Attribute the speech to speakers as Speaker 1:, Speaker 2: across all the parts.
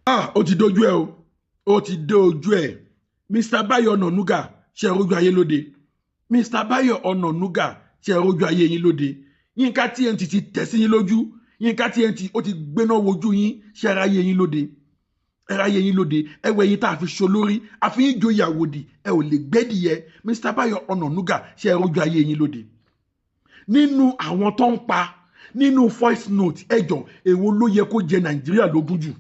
Speaker 1: Ah, ó ti dojú ẹ o, ó ti dojú ẹ. Mr. Bayo Onanuga, ṣe rojú ayé lóde? Mr. Bayo Onanuga, ṣe rojú ayé yín lóde? Yínká TNT ti tẹ̀ sí yín lójú. Yínká TNT ó ti gbéná wojú yín. Ṣe ara ayé yín lóde? Ẹ̀rọ ayé yín lóde. Ẹwẹ́ yín tá a fi ṣo lórí, a fi yín joyè àwòdì, ẹ ò lè gbẹ́dìyẹ. Mr. Bayo Onanuga, ṣe rojú ayé yín lóde? Nínú àwọn tó ń pa nínú voice note, ẹjọ, èwo ló yẹ kó jẹ Nàìjíríà lógún jù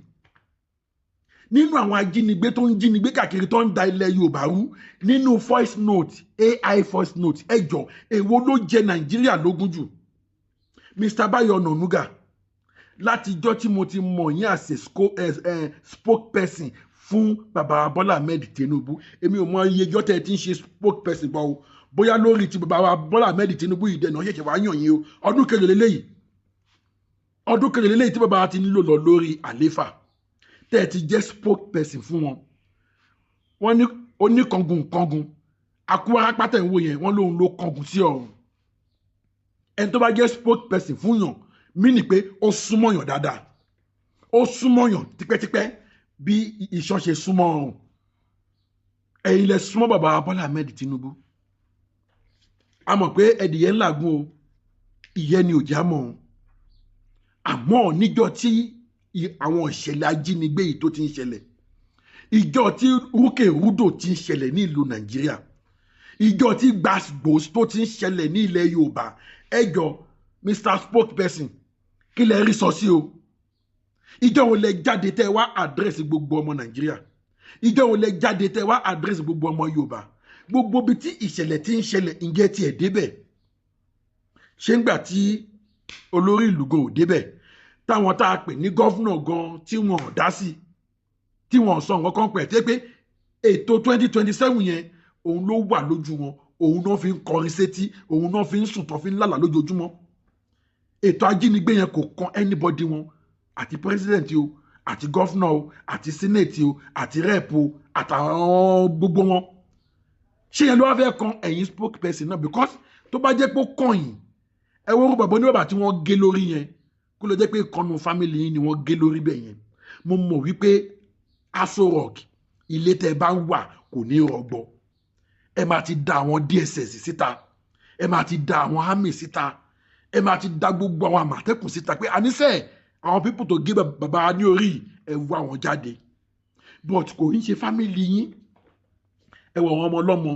Speaker 1: nínú àwọn ajínigbé tó ń jínigbé káàkiri, tó ń da ilẹ̀ Yorùbá rú? Nínú voice note, AI voice note, ẹjọ, èwo ló jẹ Nàìjíríà lógún jù? Mr. Bayo Onanuga, látijọ́ tí mo ti mọ̀ yín as a spokesperson fún bàbá Bọ́lá Ahmed Tinubu, èmi ò mọ iye ijọ́ tẹ́ ẹ ti ń ṣe spokesperson bọ́ o. Bóyá lórí ti bàbá Bọ́lá Ahmed Tinubu yìí dẹ̀nà ṣẹ̀ṣẹ̀ wá yàn yín o. Ọdún kejì lélẹ́yìí, ọdún kejì lélẹ́yìí tí bàbá ti nílò lọ lórí àléfà tẹ́ ẹ ti jẹ́ spokesperson fún wọn. Wọ́n ní oníkangun kangun akúwárápá tẹ̀ ń wò yẹn, wọ́n lóun ló kangun sí ọ̀run. Ẹni tó bá jẹ́ spokesperson fún yàn mí ni pé ó súnmọ́ yàn dáadáa, ó súnmọ́ yàn tipẹ́tipẹ́ bí iṣan ṣe súnmọ́ ọrùn. Ẹ̀yin lẹ súnmọ́ bàbá Bọ́lá Ahmed Tinubu. A mọ̀ pé ẹdìyẹ ń làágùn o, ìyẹn ni ò já mọ́ o. Àmọ́ níjọ́ tí àwọn ìṣẹ̀lẹ̀ ajínigbé yìí tó ti ń ṣẹlẹ̀, ìjọ tí rúkèrúdò ti ń ṣẹlẹ̀ ní ìlú Nàìjíríà, ìjọ tí gbàgbós tó ti ń ṣẹlẹ̀ ní ilẹ̀ Yorùbá, ẹjọ, Mr Spokesperson, kí lẹ rí sọ sí o? Ìjọ wo lẹ jáde tẹ wá address gbogbo ọmọ Nàìjíríà? Ìjọ wo lẹ jáde tẹ wá address gbogbo ọmọ Yorùbá? Gbogbo ibi tí ìṣẹ̀lẹ̀ ti ń ṣẹlẹ̀, ǹjẹ́ tiẹ̀ débẹ̀? Ṣé ńgbà tí olórí ìlú gan ò débẹ̀, táwọn tá a pè ní governor gan tí wọn ò dá sí, tí wọn ò sọ nǹkan kan pẹ̀, tí pé ètò 2027 yẹn, òun ló wà lójú wọn, òun náà fi ń kọrin sétí, òun náà fi ń sùn, tó fi ń lálàá lójoojúmọ́? Ètò ajínigbé yẹn kò kan anybody wọn, àti president o, àti governor o, àti senate o, àti rep o, àtàwọn gbogbo wọn. Ṣé yẹn ló wá fẹ́ kan ẹ̀yin spokesperson náà? Because tó bá jẹ́ pé ó kàn yín, ẹ wo orúkọ bàbá oníbàbà tí wọ́n gé lórí yẹn, kó ló jẹ́ pé ìkànnù family yín ni wọ́n gé lórí bẹ̀ yẹn, mo mọ̀ wípé Aso Rock, ilé tẹ́ bá ń wà kò ní rọgbọ. Ẹ máa ti da àwọn DSS síta, ẹ máa ti da àwọn army síta, ẹ máa ti da gbogbo àwọn Àmọ̀tẹ́kùn síta pé àníṣe àwọn people tó gé bàbá ní orí, ẹ wá wọn jáde. But kò ń ṣe family yín. Ẹ wọ àwọn ọmọ ọlọ́mọ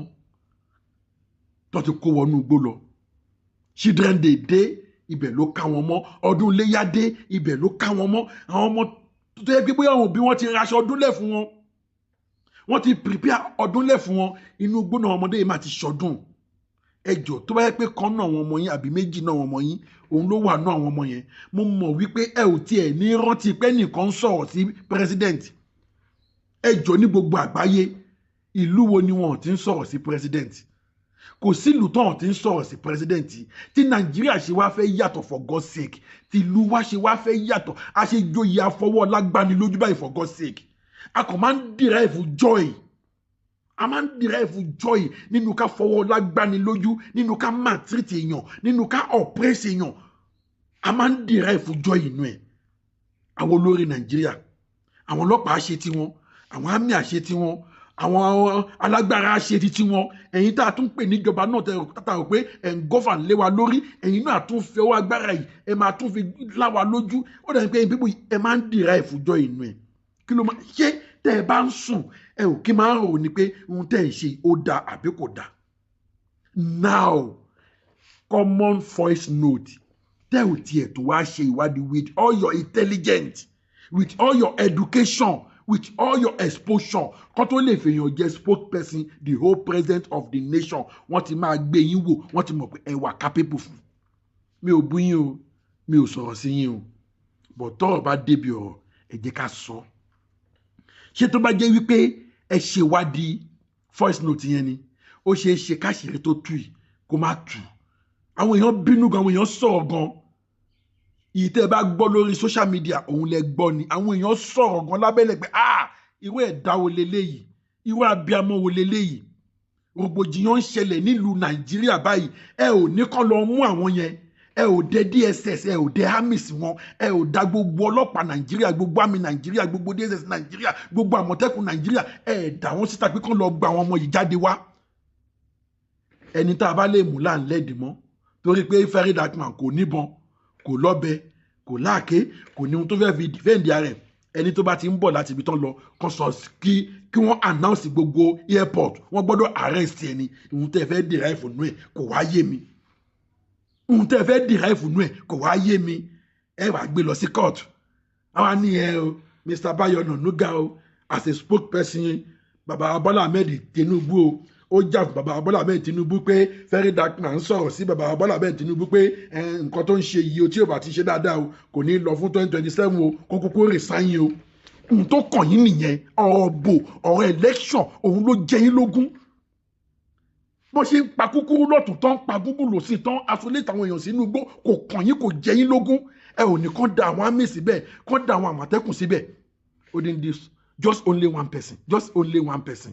Speaker 1: tó ti kó wọnú igbó lọ. Children Day dé, ibẹ̀ ló ká wọn mọ́. Ọdún iléyá dé, ibẹ̀ ló ká wọn mọ́. Àwọn ọmọ tó yẹ pé bóyá àwọn òbí wọn ti raṣọ ọdún lẹ̀ fún wọn, wọ́n ti prepare ọdún lẹ̀ fún wọn, inú igbó náà ọmọdé yìí máa ti ṣọdún. Ẹjọ́, tó bá yẹ pé kan náà àwọn ọmọ yín àbí méjì náà àwọn ọmọ yín, òun ló wà náà àwọn ọmọ yẹn, mo mọ̀ wípé ẹ ò tiẹ̀ ní rántí pé nìkan ń sọ̀rọ̀ sí president. Ẹjọ́, ní gbogbo àgbáyé, ìlú wo ni wọn ò ti ń sọ̀rọ̀ sí president? Kò sí ìlú tó hàn tí ń sọ̀rọ̀ sí president. Tí Nàìjíríà ṣe wá fẹ́ yàtọ̀, for God's sake? Tí ìlú wa ṣe wá fẹ́ yàtọ̀, a ṣe joyè àfọwọ́ lágbani lójú báyìí, for God's sake? A kàn máa ń derive joy, a máa ń derive joy nínú ká fọwọ́ lágbani lójú, nínú ká maltreat èèyàn, nínú ká oppress èèyàn. A máa ń derive joy inú ẹ̀. Àwọn olórí Nàìjíríà, àwọn ọlọ́pàá ṣe tiwọn, àwọn army ṣe tiwọn, àwọn alágbára ṣe ti tiwọn. Ẹ̀yin tá a tún pè níjọba náà, tẹ tata rò pé ẹ̀ ń govern lé wa lórí, ẹ̀yin náà tún fi ọwọ́ agbára yìí, ẹ máa tún fi lá wa lójú. Ó dàbí pé ẹ̀yin pípọ̀ ẹ máa ń derive joy inú ẹ̀. Kí ló máa ṣé tẹ́ ẹ bá ń sùn, ẹ ò kí máa ń rò ní pé ohun tẹ́ ẹ ṣe ó dáa àbí kò dáa? Now, common voice note tẹ́ ò tiẹ̀ tó wá ṣe ìwádìí, with all your intelligence, with all your education, with all your exposure, kó tó lè fèèyàn jẹ́ spokesperson, the whole president of the nation, wọ́n ti máa gbé yín wò, wọ́n ti mọ̀ pé ẹ wà capable fún. Mi ò bú yín o, mi ò sọ̀rọ̀ sí yín o, but tọ́rọ̀ bá débi ọ̀rọ̀, ẹ jẹ́ ká sọ. Ṣé tó bá jẹ́ wípé ẹ ṣèwádìí voice note yẹn ni, ó ṣeé ṣe káṣírí tó tú yìí kó má tú. Àwọn èèyàn bínú gan, àwọn èèyàn sọ̀rọ̀ gan. Ìyí tẹ́ ẹ bá gbọ́ lórí social media, òun lẹ gbọ́ ni. Àwọn èèyàn sọ̀rọ̀ gan lábẹ́lẹ̀ pé, ah, irú ẹ̀dá wo leléyìí? Irú abiyamọ wo leléyìí? Rògbòdìyàn ń ṣẹlẹ̀ nílùú Nàìjíríà báyìí, ẹ ò ní kọ́ lọ mú àwọn yẹn. Ẹ ò dẹ DSS, ẹ ò dẹ army sí wọn, ẹ ò da gbogbo ọlọ́pàá Nàìjíríà, gbogbo army Nàìjíríà, gbogbo DSS Nàìjíríà, gbogbo Àmọ̀tẹ́kùn Nàìjíríà, ẹ dà wọ́n síta pé kán lọ gba àwọn ọmọ yìí jáde wá. Ẹni tá a bá lè mú là ń lẹ́ẹ̀dì mọ́, torí pé Very Dark Man kò níbọn, kò lọ́bẹ, kò láàké, kò ní ohun tó fẹ́ fi defend ara ẹ̀. Ẹni tó bá ti ń bọ̀ láti ibi tán lọ, kàn sọ kí wọ́n announce gbogbo airport, wọ́n gbọ́dọ̀ arrest ẹni. Ohun tẹ́ fẹ́ derive nú ẹ̀ kò wá yé mi. Ohun tẹ́ fẹ́ derive nú ẹ̀ kò wá yé mi. Ẹ wàá gbé lọ sí court. Àwa ní ẹ o, Mr. Bayo Onanuga o, as a spokesperson Baba Bola Ahmed Tinubu o, ó jà fún Baba Bola Ahmed Tinubu pé Very Dark Man ń sọ̀rọ̀ sí Baba Bola Ahmed Tinubu pé nǹkan tó ń ṣe yìí o, tí ò bá ti ṣe dáadáa o, kò ní lọ fún 2027 o, kó kúkú resign o. Ohun tó kàn yín nìyẹn. Ọ̀rọ̀ bò, ọ̀rọ̀ election, òun ló jẹ yín lógún. Bó ṣe ń pa kúkúrú lọ́tún tán, pa gúngún lòsì tán, isolate àwọn èèyàn sínú igbó, kò kàn yín, kò jẹ yín lógún. Ẹ ò ní kán da àwọn army síbẹ̀, kán da àwọn Àmọ̀tẹ́kùn síbẹ̀. Ó dín dín, just only one person, just only one person.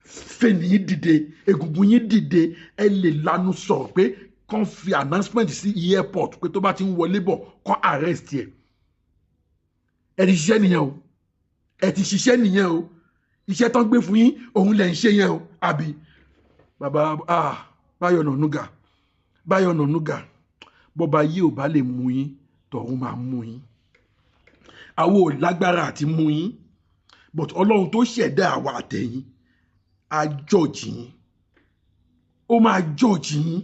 Speaker 1: Fèèní yín dìde, egungun yín dìde, ẹ lè lanu sọ̀rọ̀ pé kán fi announcement sí airport pé tó bá ti ń wọlé bọ̀, kán arrest ẹ̀. Ẹ ti ṣiṣẹ́ nìyẹn o, ẹ ti ṣiṣẹ́ nìyẹn o. Iṣẹ́ tán gbé fún yín, òun lẹ̀ ń ṣe yẹn o, àbí? Bàbá, ah, Báyọ̀ Ọ̀nànúgà, Báyọ̀ Ọ̀nànúgà, bọ́ba yìí ò bá lè mú yín, tọ̀hún máa mú yín. Àwọn ò lágbára àti mú yín, but Ọlọ́run tó ṣẹ̀dá àwa àtẹ̀yìn á judge yín, ó máa judge yín.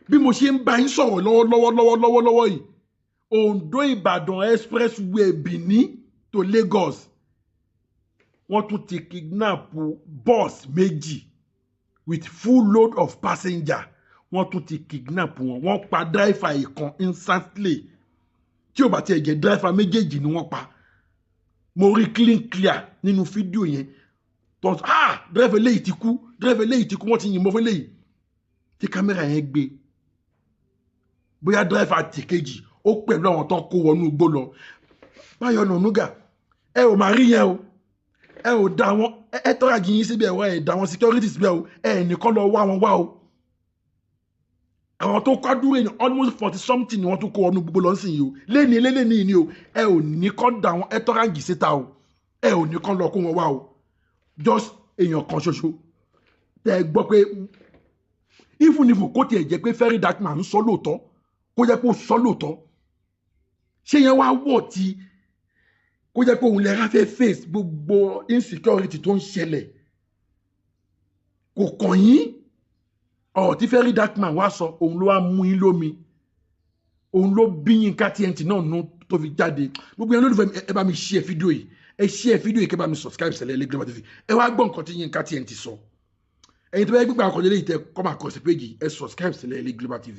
Speaker 1: Bí mo ṣe ń bá yín sọ̀rọ̀ lọ́wọ́lọ́wọ́ lọ́wọ́lọ́wọ́ lọ́wọ́ yìí, Ondo Ìbàdàn expressway, Benin to Lagos, wọ́n tún ti kidnap bus méjì with full load of passenger. Wọ́n tún ti kidnap wọn, wọ́n pa driver ìkan instantly. Tí ò bá tiẹ̀ jẹ́ driver méjèèjì ni wọ́n pa. Mo rí clean clear nínú fídíò yẹn tó, ah, driver eléyìí ti kú, driver eléyìí ti kú, wọ́n ti yìnbọn fún eléyìí tí kámẹ́rà yẹn gbé. Bóyá driver ti kejì ó pẹ̀lú àwọn tó kó wọnú igbó lọ. Báyọ̀ Ọ̀nànúgà, ẹ ò máa rí yẹn o. Ẹ ò dá wọn, ẹ tọ́ra jì yín síbẹ̀ wá, ẹ dá wọn security síbẹ̀ o. Ẹ nìkan lọ wá wọn wá o. Àwọn tó kọ́ dúró èèyàn almost 40 something ni wọ́n tún kó wọnú gbogbo lọ sí yìí o, léni léni ni o. Ẹ ò ní kọ́ da wọn, ẹ tọ́ra jì síta o. Ẹ ò ní kọ́ lọ kó wọn wá o. Just èèyàn kan ṣoṣo tẹ ẹ gbọ́ pé even if kó tiẹ̀ jẹ́ pé Very Dark Man ń sọ lóòótọ́, kó jẹ́ pé ó sọ lóòótọ́, ṣé yẹn wá wọ̀ tí kó jẹ́ pé òun lè ráfẹ́ face gbogbo insecurity tó ń ṣẹlẹ̀? Kò kàn yín. Ọ̀rọ̀ tí Very Dark Man wá sọ, òun ló wá mú yín lómi, òun ló bí Yínká TNT náà nú tó fi jáde. Gbogbo yẹn lólùfẹ́ mi, ẹ bá mi share fídíò yìí, ẹ share fídíò yìí, kẹ́ bá mi subscribe sẹ́lẹ̀ Ilé Global TV. Ẹ wá gbọ́ nǹkan tí Yínká TNT sọ. Ẹ̀yin tó bá yẹ gbígbà àkọlé lẹ́yìn tẹ kọ́ máa kọ sí péjì, ẹ subscribe sílẹ̀ Ilé Global TV.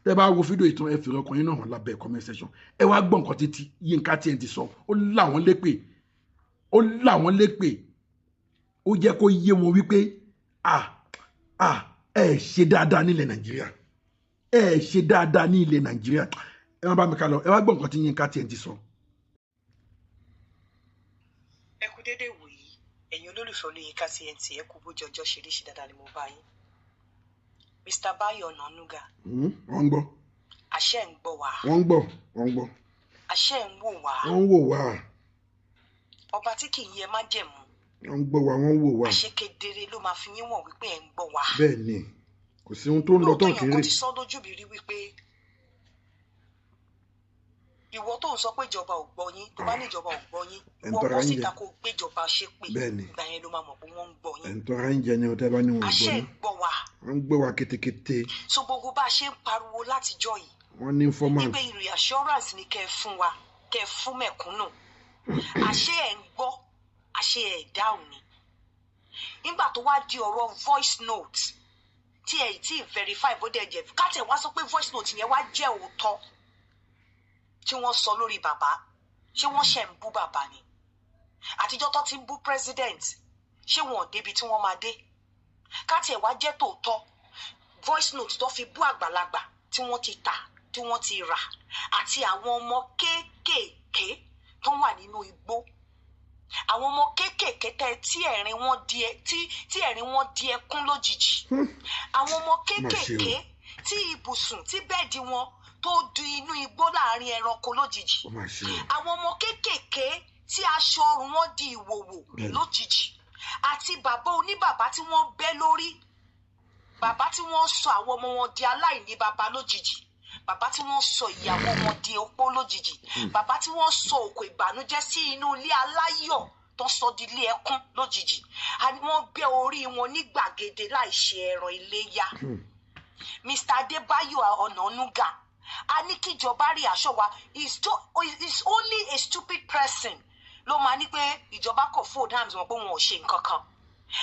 Speaker 1: Tẹ bá wo fídíò ìtàn, ẹ fi ọkàn yín náà hàn lábẹ́ comment section. Ẹ wá gbọ́ nǹkan títí Yínká TNT sọ. Ó là wọ́n lépè, ó là wọ́n lépè, ó jẹ́ kó yé wọn wípé ah, ah, ẹ ṣe dáadáa nílẹ̀ Nàìjíríà, ẹ ṣe dáadáa ní ilẹ̀ Nàìjíríà. Ẹ má bá mi ká lọ, ẹ wá gbọ́ nǹkan tí Yínká TNT sọ.
Speaker 2: Ẹ kú dédé wòyí, ẹ̀yin olólùfẹ́ Olóyinka TNT. Ẹ kú bójú ọjọ́ ṣe rí, ṣe dáadáa ni mo bá yín? Mr. Bayo Onanuga.
Speaker 1: Wọ́n ń gbọ́.
Speaker 2: Àṣẹ ń gbọ́ wá?
Speaker 1: Wọ́n ń gbọ́, wọ́n ń gbọ́.
Speaker 2: Àṣẹ ń wò wá?
Speaker 1: Wọ́n ń wò wá.
Speaker 2: Ọba tí kì í yẹ májẹ̀mú.
Speaker 1: Wọ́n ń gbọ́ wá, wọ́n ń wò wá.
Speaker 2: Àṣẹ kedere ló máa fi yín wọ̀n wípé ẹ̀ ń gbọ́ wá.
Speaker 1: Bẹ́ẹ̀ ni, kò sí ohun tó ń lọ tán
Speaker 2: Lóòótọ́, èèyàn
Speaker 1: kéré.
Speaker 2: kan ti sọ lójú mi rí wípé ìwọ tó ń sọ pé ìjọba ò gbọ́ yín, tó bá ní ìjọba ò gbọ́ yín,
Speaker 1: Ẹ̀ ń
Speaker 2: ìwọ
Speaker 1: tọ́ra
Speaker 2: bọ́
Speaker 1: yín jẹ.
Speaker 2: síta kó gbéjọba ṣépè.
Speaker 1: Bẹ́ẹ̀ ni.
Speaker 2: Ìgbà yẹn ló máa mọ̀ pé wọ́n ń gbọ́
Speaker 1: Ẹ̀
Speaker 2: yín.
Speaker 1: ń tọ́ra yín jẹ ni ọtẹ́ bá ní wọn ò gbọ́
Speaker 2: Àṣẹ
Speaker 1: yín.
Speaker 2: ń gbọ́ wá.
Speaker 1: Wọ́n ń gbé wa kétékété.
Speaker 2: So gbogbo bá a ṣe ń pariwo látijọ́ yìí
Speaker 1: Wọ́n ní informant.
Speaker 2: wípé reassurance ni kẹ́ ẹ fún wa, kẹ́ ẹ fún mẹ̀kúnnù, àṣé ẹ̀ ń gbọ́, àṣé ẹ̀ dáhùn ni. Nígbà tó wá di ọ̀rọ̀ voice note tí ẹ̀ tí ì verify, bó dẹ̀ jẹ́ ká tẹ̀ wá sọ pé voice note yẹn wá jẹ́ òótọ́ tí wọ́n sọ lórí bàbá, ṣé wọ́n ṣẹ̀ ń bú bàbá ni? Àtijọ́ tó ti ń bú president, ṣé wọn ò débi tí wọ́n máa dé? Ká tiẹ̀ wá jẹ́ tòótọ́, voice note tó fi bú àgbàlagbà tí wọ́n ti tà, tí wọ́n ti rà, àti àwọn ọmọ kéékèèké tó wà nínú igbó, àwọn ọmọ kéékèèké tẹ tí ẹ̀rín wọn di ẹ tí tí ẹ̀rín wọn di ẹkún lójijì, àwọn ọmọ kéékèèké. Tí ibùsùn, tí bed wọn tó di inú igbó láàrin ẹranko lójijì.
Speaker 1: Ó mà ṣe o.
Speaker 2: Àwọn ọmọ kéékèèké tí aṣọ ọrùn wọn di ìwòwò lójijì, àti bàbá oníbàbá tí wọ́n bẹ́ lórí, bàbá tí wọ́n sọ àwọn ọmọ wọn di aláìní bàbá lójijì, bàbá tí wọ́n sọ ìyàwó wọn di opó lójijì, bàbá tí wọ́n sọ òkò ìbànújẹ́ sí inú ilé aláyọ̀ tó sọ di ilé ẹkún lójijì, àní wọ́n bẹ́ orí wọn ní gbàgede láì ṣe ẹran iléyá. Mr. Adébáyọ̀ Ọ̀nànúgà, a ní kíjọba rí aṣọ wa. Is only a stupid person ló máa ní pé ìjọba kò fold hands wọn, pé wọn ò ṣe nǹkan kan.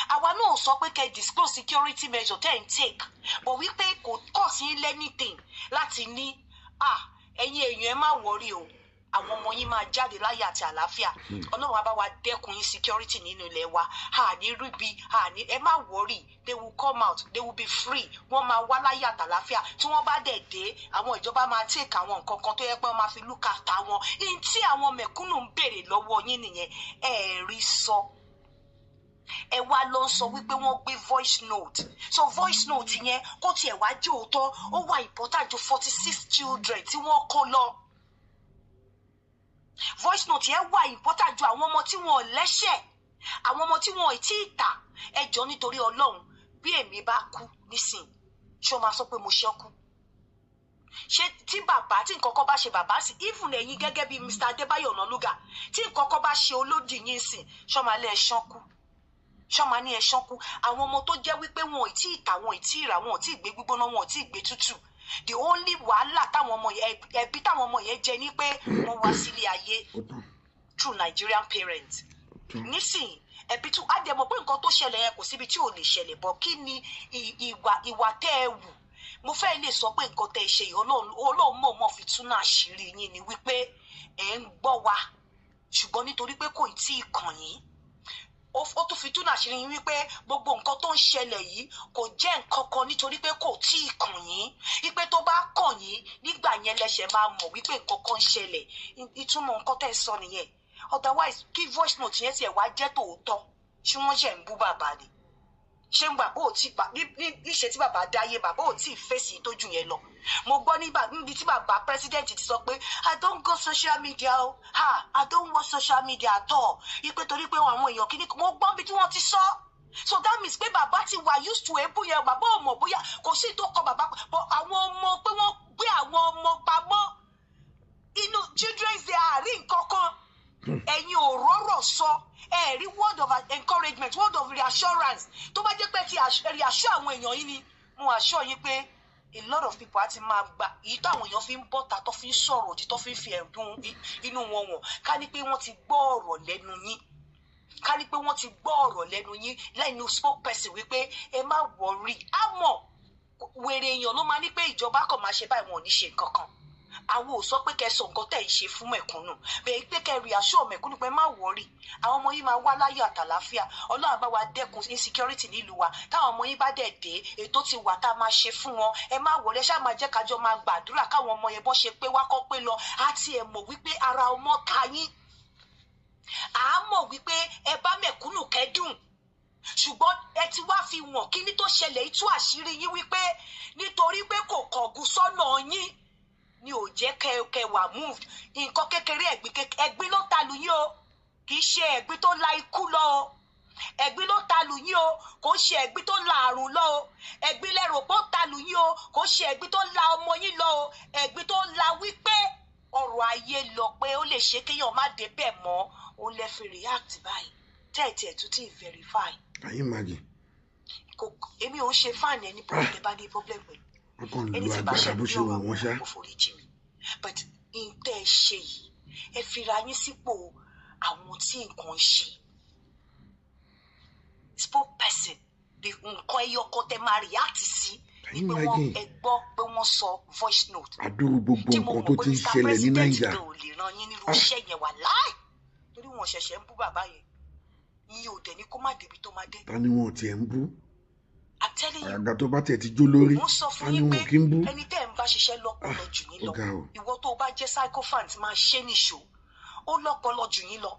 Speaker 2: Àwa náà sọ pé kẹ́ disclose security measure tẹ́ ń take, but wípé kò cost yín anything láti ní, ah, ẹ̀yin èèyàn, ẹ má worry o, àwọn ọmọ yín máa jáde láyé àti àlàáfíà, Ọlọ́run á bá wa dẹ́kun insecurity nínú ilẹ̀ wa, àní ríbi àní, ẹ má worry, they will come out, they will be free, wọ́n máa wá láyé àtàlàáfíà. Tí wọ́n bá dẹ̀ dé, àwọn ìjọba máa take àwọn nǹkan kan tó yẹ pé wọ́n máa fi look after wọn. Ihun tí àwọn mẹ̀kúnnù ń béèrè lọ́wọ́ yín nìyẹn. Ẹ rí sọ, ẹ wá lọ ń sọ wípé wọ́n gbé voice note. So voice note yẹn, kó tiẹ̀ wá jẹ́ òótọ́, ó wà important ju 46 children tí wọ́n kó lọ? Voice note yẹn wà important ju àwọn ọmọ tí wọn ò lẹ́ṣẹ̀, àwọn ọmọ tí wọn ò tí ì tà? Ẹ jọ, nítorí Ọlọ́run, bí èmi bá kú nísìn, ṣé o máa sọ pé mo ṣẹ́kù? Ṣé tí bàbá, tí nǹkan kan bá ṣe bàbá sí, even ẹ̀yin gẹ́gẹ́ bí Mr. Adébáyọ̀ Ọ̀nànúgà, tí nǹkan kan bá ṣe olódì yín sìn, ṣọ́ máa lé ẹ̀ṣán kú? Ṣọ́ máa ní ẹ̀ṣán kú? Àwọn ọmọ tó jẹ́ wípé wọn ò tí ì tà, wọn ò tí ì rà, wọn ò tí ì gbé gbígbóná, wọn ò tí ì gbé tútù, the only wàhálà táwọn ọmọ yẹn, ẹbí táwọn ọmọ yẹn jẹ ní pé wọ́n wá sílé ayé
Speaker 1: Ó tán.
Speaker 2: through Nigerian parents.
Speaker 1: Tán.
Speaker 2: Nísìnyí, ẹbí tún á dẹ̀ mọ̀ pé nǹkan tó ṣẹlẹ̀ yẹn, kò síbi tí ò lè ṣẹlẹ̀ bọ̀. Kí ni ìwà tẹ́ ẹ wù? Mo fẹ́ lè sọ pé nǹkan tẹ́ ẹ ṣe yìí, Ọlọ́run mọ̀ọ́mọ̀ fi túnú àṣírí yín ni wípé ẹ̀ ń gbọ́ wa, ṣùgbọ́n nítorí pé kò tí ì kàn yín, ó tún fi túnú àṣírí yín wípé gbogbo nǹkan tó ń ṣẹlẹ̀ yìí kò jẹ́ nǹkan kan, nítorí pé kò tí ì kàn yín, wípé tó bá kàn yín, nígbà yẹn lẹ́sẹ̀ máa mọ̀ wípé nǹkan kan ń ṣẹlẹ̀. Ìtumọ̀ nǹkan tẹ́ ẹ sọ nìyẹn. Otherwise, kí voice note yẹn tiẹ̀ wá jẹ́ tòótọ́, ṣé wọ́n ṣẹ̀ ń bú bàbá ni? Ṣé ń bàbá ò tí níṣe tí bàbá dáyé, bàbá ò tí ì fèsì tójú yẹn lọ? Mo gbọ́ nígbà níbi tí bàbá president ti sọ pé, "I don't go social media o, ha, I don't watch social media at all," ipe torí pé àwọn èèyàn kìíní. Mo gbọ́ níbi tí wọ́n ti sọ. So that means pé bàbá ti wà used to ebú yẹn. Bàbá ò mọ̀ bóyá kò sí tó kọ bàbá, but àwọn ọmọ, pé wọ́n gbé àwọn ọmọ pamọ́ inú Children's Day, àárín nǹkan kan, ẹ̀yin ò rọ́rọ̀ sọ, ẹ rí word of encouragement, word of reassurance. Tó bá jẹ́ pé ti reassure àwọn èèyàn yín ni, mo assure yín pé a lot of people á ti máa gba èyí táwọn èèyàn fi ń bọ́ta, tó fi ń sọ̀rọ̀ òdì, tó fi ń fi ẹ̀dùn inú wọn wọ̀n. Ká ní pé wọ́n ti gbọ́ ọ̀rọ̀ lẹ́nu yín, ká ní pé wọ́n ti gbọ́ ọ̀rọ̀ lẹ́nu yín, lẹ́nu spokesperson, wípé ẹ má worry. Á mọ̀ wèrè èèyàn ló máa ní pé ìjọba kàn máa ṣe báyìí, wọn ò ní ṣe nǹkan kan. Àwọn ò sọ pé kẹ́ sọ nǹkan tẹ̀ ń ṣe fún mẹ̀kúnnù bẹ́ẹ̀, pé kẹ́ reassure mẹ̀kúnnù pé má worry, àwọn ọmọ yìí máa wá láyọ̀ àtàláfíà, Ọlọ́run bá wa dẹ́kun insecurity nílùú wa, táwọn ọmọ yín bá dẹ̀ dé, ètò ti wà tá a máa ṣe fún wọn, ẹ má worry, ẹ ṣáà máa jẹ́ kájọ máa gbàdúrà káwọn ọmọ yẹn bọ́ ṣe pé wá kọ́ pé lọ. Á tiẹ̀ mọ̀ wípé ara ọmọ ta yín, à á mọ̀ wípé ẹ bá mẹ̀kúnnù kẹ́dùn, ṣùgbọ́n ẹ ti wá fi wọ̀n kíní tó ṣẹlẹ̀ yìí tú àṣírí yín wípé nítorí pé kò kọ̀gùn sọ́nà yín ni ò jẹ́ kẹ wà moved. Nǹkan kékeré, ẹ̀gbin ló ta lù yín o, kì í ṣe ẹ̀gbin tó la ikú lọ o. Ẹ̀gbin ló ta lù yín o, kò ṣe ẹ̀gbin tó la àrùn lọ o. Ẹ̀gbin lẹ́rò pé ó ta lù yín o, kò ṣe ẹ̀gbin tó la ọmọ yín lọ o. Ẹ̀gbin tó la wípé ọrọ̀ ayé lọ, pé ó lè ṣe kéèyàn má débẹ̀ mọ́, ó lè fi react báyìí tẹ́ẹ̀tì ẹ̀ tún tí ì verify.
Speaker 1: Can you imagine?
Speaker 2: Kò, èmi ò ń ṣe fan ẹni problem bá ní problem pẹ̀lú
Speaker 1: Wọ́n kàn ń
Speaker 2: ẹni
Speaker 1: lo
Speaker 2: tí bá
Speaker 1: agbára
Speaker 2: ṣe
Speaker 1: bó
Speaker 2: bí
Speaker 1: ṣe wù
Speaker 2: ọ̀rọ̀
Speaker 1: wọ́n ṣá.
Speaker 2: àwọn kò forí jì mí, but n tẹ́ ẹ ṣe yìí, ẹ fira yín sípò àwọn tí nǹkan ń ṣe. Spokesperson, the nǹkan ẹyọ kan tẹ́ máa react sí
Speaker 1: Can
Speaker 2: ni
Speaker 1: you
Speaker 2: pé wọ́n
Speaker 1: imagine?
Speaker 2: ẹ gbọ́ pé wọ́n sọ voice note
Speaker 1: Àdúrú gbogbo
Speaker 2: tí mo
Speaker 1: nǹkan tó
Speaker 2: mọ̀ pé
Speaker 1: ti ń
Speaker 2: Mr.
Speaker 1: ṣẹlẹ̀ ní
Speaker 2: President
Speaker 1: Naija.
Speaker 2: gan ò lè ran yín nírú
Speaker 1: Ah.
Speaker 2: iṣẹ́ yẹn, wà láì, torí wọn ṣẹ̀ṣẹ̀ ń bú bàbá yẹn, ìyẹn ò dẹ̀ ní kó má débi tó má dé.
Speaker 1: Ta ni wọn ò tiẹ̀ ń bú?
Speaker 2: I'm telling you.
Speaker 1: Àgàgà tó bá tiẹ̀ ti jó lórí,
Speaker 2: Mo ń sọ
Speaker 1: ta
Speaker 2: fún
Speaker 1: ni
Speaker 2: yín
Speaker 1: wọn
Speaker 2: pé
Speaker 1: ò kí ń bú?
Speaker 2: ẹni tẹ́ ẹ̀ ń bá ṣiṣẹ́ lọ́pọlọ
Speaker 1: Ah,
Speaker 2: jù yín
Speaker 1: ó
Speaker 2: lọ.
Speaker 1: ga o.
Speaker 2: Ìwọ tó o bá jẹ́ sycophant, máa ṣe nìṣó, ó lọ́pọlọ jù yín lọ,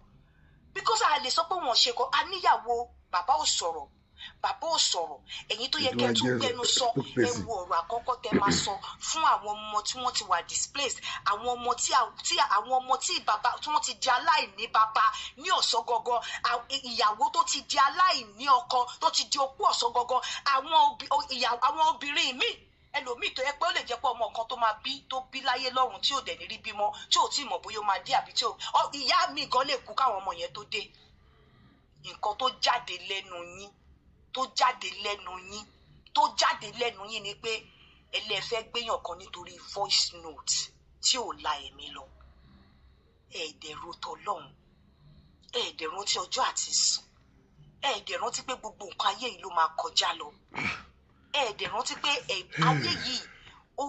Speaker 2: because a lè sọ pé wọ́n ṣe kọ́ a níyàwó bàbá ò sọ̀rọ̀. Bàbá ò sọ̀rọ̀. Ẹ̀yin tó yẹ
Speaker 1: Ètò
Speaker 2: kẹ́ ẹ tún
Speaker 1: ajé
Speaker 2: gbẹnu sọ, ẹ
Speaker 1: spokesperson.
Speaker 2: wo ọ̀rọ̀ àkọ́kọ́ tẹ máa sọ fún àwọn ọmọ tí wọ́n ti wà displaced, àwọn ọmọ tí àwọn ọmọ tí bàbá tí wọ́n ti di aláìní bàbá ní ọ̀sán gangan, ìyàwó tó ti di aláìní ọkọ, tó ti di opó ọ̀sán gangan, àwọn obìnrin míì, ẹlòmíì tó yẹ pé ó lè jẹ́ pé ọmọ kan tó máa bí, tó bí láyé lọ́run, tí ò dẹ̀ ní rí bímọ, tí ò tí ì mọ̀ bóyá ó máa dé àbí tí ò ìyá mi gan lè kú káwọn ọmọ yẹn tó dé. Nǹkan tó jáde lẹ́nu yín, tó jáde lẹ́nu yín, tó jáde lẹ́nu yín ni pé ẹlẹ́fẹ́ gbéyàn kan nítorí voice note tí ò la ẹ̀mí lọ. Ẹ̀ẹ́dẹ̀rù tọlọ́hun, ẹ̀ẹ́dẹ̀ rántí ọjọ́ àti sùn, ẹ̀ẹ́dẹ̀ rántí pé gbogbo nǹkan ayé yìí ló máa kọjá lọ, ẹ̀ẹ́dẹ̀ rántí pé ayé yìí ó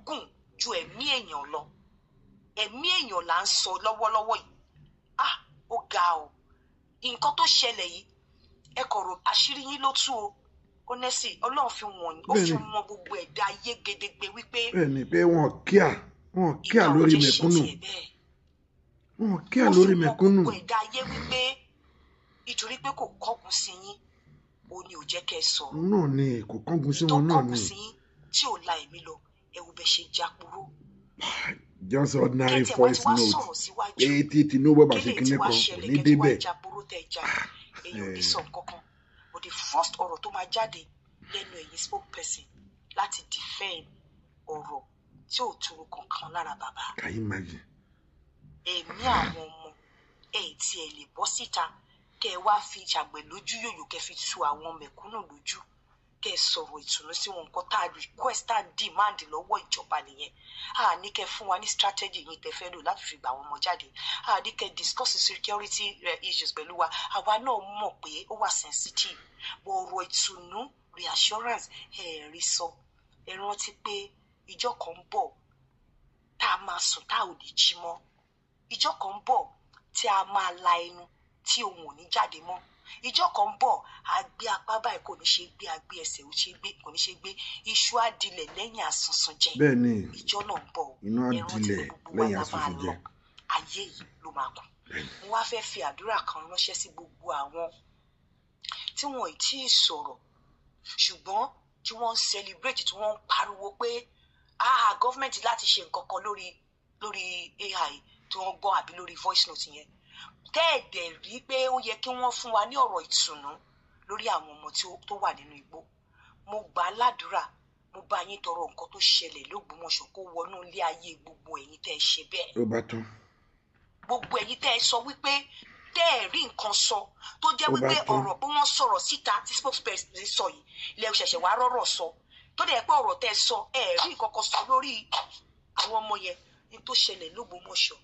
Speaker 2: gùn ju ẹ̀mí èèyàn lọ. Ẹ̀mí èèyàn là ń sọ lọ́wọ́lọ́wọ́ yìí. Ah, ó ga o. Nǹkan tó ṣẹlẹ̀ yìí, ẹ kọ̀rọ̀ àṣírí yín ló tú o. Honestly, Ọlọ́run fi wọ̀nyí, ó fi
Speaker 1: Bẹ́ẹ̀ni.
Speaker 2: wọn gbogbo ẹ̀dá ayé gedegbe wípé
Speaker 1: Bẹ́ẹ̀ ni pé wọn kíá, wọn kíá
Speaker 2: ìka ò
Speaker 1: lórí
Speaker 2: jẹ́ ṣe
Speaker 1: mẹ̀kúnnù.
Speaker 2: tiẹ̀ bẹ́ẹ̀.
Speaker 1: Wọn kíá
Speaker 2: Ó fi
Speaker 1: lórí
Speaker 2: wọn
Speaker 1: mẹ̀kúnnù.
Speaker 2: gbogbo ẹ̀dá ayé wípé nítorí pé kò kọ́kùn sí yín, ó ní ò jẹ́ kẹ́ ẹ sọ̀rọ̀.
Speaker 1: Náà ni kò kángun sí
Speaker 2: Tó
Speaker 1: wọn náà
Speaker 2: kọ́kùn
Speaker 1: ni.
Speaker 2: sí yín tí ò la ẹ̀mí lọ, ẹ wo bẹ́ ṣe jáporó.
Speaker 1: Just ordinary
Speaker 2: Kẹ́tẹ̀ wá ti
Speaker 1: voice
Speaker 2: wá
Speaker 1: note
Speaker 2: sọ̀rọ̀ síwájú.
Speaker 1: pé tí Tinubu bá ṣe
Speaker 2: Kélé tí
Speaker 1: kinní
Speaker 2: wá
Speaker 1: kan kò
Speaker 2: ṣẹlẹ̀,
Speaker 1: ní
Speaker 2: kẹ́ tí wá
Speaker 1: débẹ̀.
Speaker 2: jáporó tẹ̀ já, èyí ò ní sọ nǹkan kan. But the first ọ̀rọ̀ tó máa jáde lẹ́nu ẹ̀yin spokesperson láti defend ọ̀rọ̀ tí ò turu kankan lára bàbá.
Speaker 1: Can you imagine?
Speaker 2: Ẹ̀mí àwọn ọmọ ẹ̀ tí ẹ lè bọ́ síta kẹ́ ẹ wá fi ṣàgbẹ̀ lójú yòyò, kẹ́ fi tu àwọn mẹ̀kúnnù lójú, kẹ́ ẹ sọ̀rọ̀ ìtùnú sí wọn. Nǹkan tá a request, tá a demand lọ́wọ́ ìjọba nìyẹn. A ní kẹ́ fún wa ní strategy yín tẹ́ fẹ́ lò láti fi gbà àwọn ọmọ jáde. A ní kẹ́ discuss security issues pẹ̀lú wa. Àwa náà mọ̀ pé ó wà sensitive, but ọ̀rọ̀ ìtùnú, reassurance, ẹ̀ rí sọ. Ẹ rántí pé ìjọ kan ń bọ̀ tá a máa sùn tá a ò ní jí mọ́. Ìjọ kan ń bọ̀ tí a máa la ẹnu tí ohun ò ní jáde mọ́. Ìjọ kan ń bọ̀, a gbé apá báyìí, kò ní ṣe gbé, a gbé ẹsẹ̀, ò ṣe gbé, kò ní ṣe gbé. Iṣu á dilẹ̀ lẹ́yìn àsunsun jẹ.
Speaker 1: Bẹ́ẹ̀ ni.
Speaker 2: Ìjọ náà ń bọ̀ o.
Speaker 1: Iná á
Speaker 2: Ẹ rántí pé
Speaker 1: dilẹ̀
Speaker 2: gbogbo wa
Speaker 1: lẹ́yìn
Speaker 2: la máa
Speaker 1: àsunsun
Speaker 2: lọ,
Speaker 1: jẹ.
Speaker 2: Ayé yìí ló máa kù. Mo wá fẹ́ fi àdúrà kan ránṣẹ́ sí gbogbo àwọn tí wọn ì tí ì sọ̀rọ̀, ṣùgbọ́n tí wọ́n ń celebrate, tí wọ́n ń pariwo pé, ah, government láti ṣe nǹkan kan lórí AI tí wọ́n gbọ́ àbí lórí voice note yẹn, tẹ́ẹ̀dẹ̀ rí pé ó yẹ kí wọ́n fún wa ní ọ̀rọ̀ ìtùnú lórí àwọn ọmọ tí tó wà nínú igbó. Mo gbà á ládùúrà, mo bá yín tọrọ, nǹkan tó ṣẹlẹ̀ lÓgbómọ̀ṣọ́ kó wọnú ilé ayé gbogbo ẹ̀yin tẹ́ ẹ ṣe bẹ́ẹ̀.
Speaker 1: Ó bá tán.
Speaker 2: Gbogbo ẹ̀yin tẹ́ ẹ sọ wípé tẹ́ ẹ rí nǹkan sọ, tó jẹ́
Speaker 1: Ó bá
Speaker 2: wípé
Speaker 1: tán.
Speaker 2: ọ̀rọ̀ pé wọ́n sọ̀rọ̀ síta tí spokesperson sọ yìí lẹ ṣẹ̀ṣẹ̀ wá rọ́rọ̀ sọ, tó dẹ̀ pé ọ̀rọ̀ tẹ́ ẹ sọ, ẹ rí nǹkan kan sọ lórí àwọn ọmọ yẹn ní tó ṣẹlẹ̀ lÓgbómọ̀ṣọ́,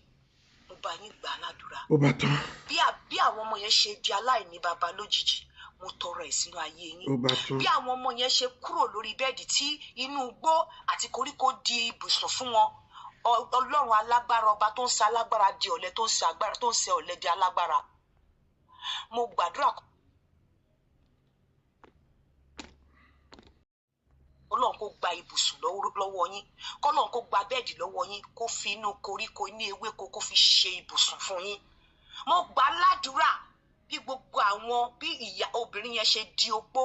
Speaker 2: mo bá yín gbà á ládùúrà.
Speaker 1: Ó bá tán.
Speaker 2: Bí àwọn ọmọ yẹn ṣe di aláìní baba lójijì, mo tọrọ ẹ̀ sínú ayé yín.
Speaker 1: Ó bá tán.
Speaker 2: Bí àwọn ọmọ yẹn ṣe kúrò lórí bẹ́ẹ̀dì tí inú igbó àti koríko di ibùsùn fún wọn, Ọlọ́run alágbára, ọba tó ń sa alágbára di ọ̀lẹ, tó ń sa agbára, tó ń ṣe ọ̀lẹ di alágbára, mo gbàdúrà, Ọlọ́run kó gba ibùsùn lọ́wọ́ yín, kọ́lọ́run kó gba bẹ́ẹ̀dì lọ́wọ́ yín, kó fi inú koríko ní ewéko kó fi ṣe ibùsùn fún yín. Mo gbà á ládùúrà, bí gbogbo àwọn bí ìyá obìnrin yẹn ṣe di opó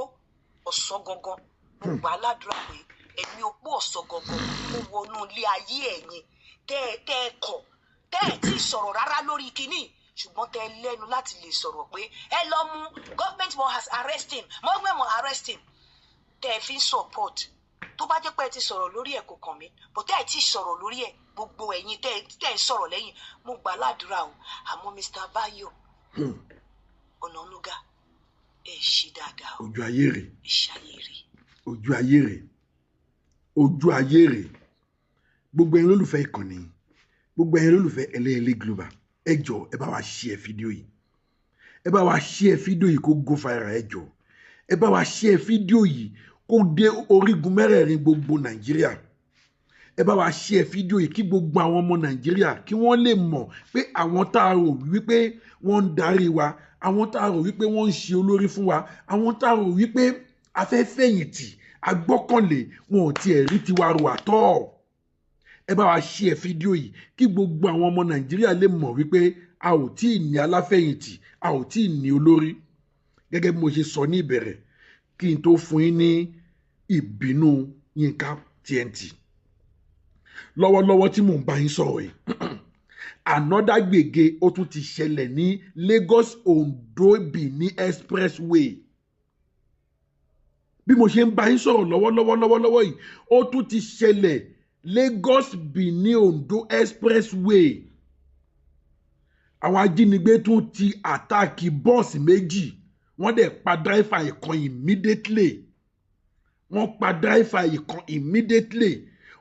Speaker 2: ọ̀sán gangan, mo gbà á ládùúrà pé ẹ̀mí opó ọ̀sán gangan kó wọnú ilé ayé ẹ̀yin tẹ́ ẹ kọ̀, tẹ́ ẹ tí ì sọ̀rọ̀ rárá lórí kinní, ṣùgbọ́n tẹ́ ẹ lẹ́nu láti lè sọ̀rọ̀ pé ẹ lọ mú, government must arrest him, government must arrest him, tẹ́ ẹ fi ń support. Tó bá jẹ́ pé ẹ ti sọ̀rọ̀ lórí ẹ̀, kò kàn mí, bó tẹ́ ẹ ti sọ̀rọ̀ lórí ẹ̀, gbogbo ẹ̀yin tẹ́ ẹ sọ̀rọ̀ lẹ́yìn, mo gbà á ládùúrà o. Àmọ́ Mr. Bayo Ọ̀nànúgà, ẹ ṣe dáadáa o.
Speaker 1: Ojú ayé rè.
Speaker 2: Ẹ ṣayé rè.
Speaker 1: Ojú ayé rè, ojú ayé rè. Gbogbo ẹ̀yin olólùfẹ́ ìkànnì, gbogbo ẹ̀yin olólùfẹ́ Ẹlẹ́ẹ̀lẹ́ Global, ẹ jọ̀ọ́, ẹ bá wa share fídíò yìí, ẹ bá wa share fídíò yìí kó go viral. Ẹ jọ̀ọ́, ẹ bá wa share fídíò yìí kó dé orígun mẹ́rẹ̀ẹ̀rin gbogbo Nàìjíríà. Ẹ bá wa share fídíò yìí kí gbogbo àwọn ọmọ Nàìjíríà kí wọ́n lè mọ̀ pé àwọn tá a rò wípé wọ́n ń darí wa, àwọn tá a rò wípé wọ́n ń ṣe olórí fún wa, àwọn tá a rò wípé a fẹ́ fẹ̀yìntì, agbọ́kànlé, wọn ò tiẹ̀ rí tiwa rò àtọ́. Ẹ bá wa share fídíò yìí kí gbogbo àwọn ọmọ Nàìjíríà lè mọ̀ wípé a ò tí ì ní aláfẹ̀yìntì, a ò tí ì ní olórí. Gẹ́gẹ́ bí mo ṣe sọ ní ìbẹ̀rẹ̀. Kí n tó fún yín ní ìbínú Yínká TNT, lọ́wọ́lọ́wọ́ tí mò ń bá yín sọ̀rọ̀ yìí, another gbègé ó tún ti ṣẹlẹ̀ ní Lagos Ondo Benin Expressway. Bí mo ṣe ń bá yín sọ̀rọ̀ lọ́wọ́lọ́wọ́ lọ́wọ́lọ́wọ́ yìí, ó tún ti ṣẹlẹ̀ Lagos Benin Ondo Expressway. Àwọn ajínigbé tún ti attack bọ́ọ̀sì méjì, wọ́n dẹ̀ pa driver ìkan immediately. Wọ́n pa driver ìkan immediately.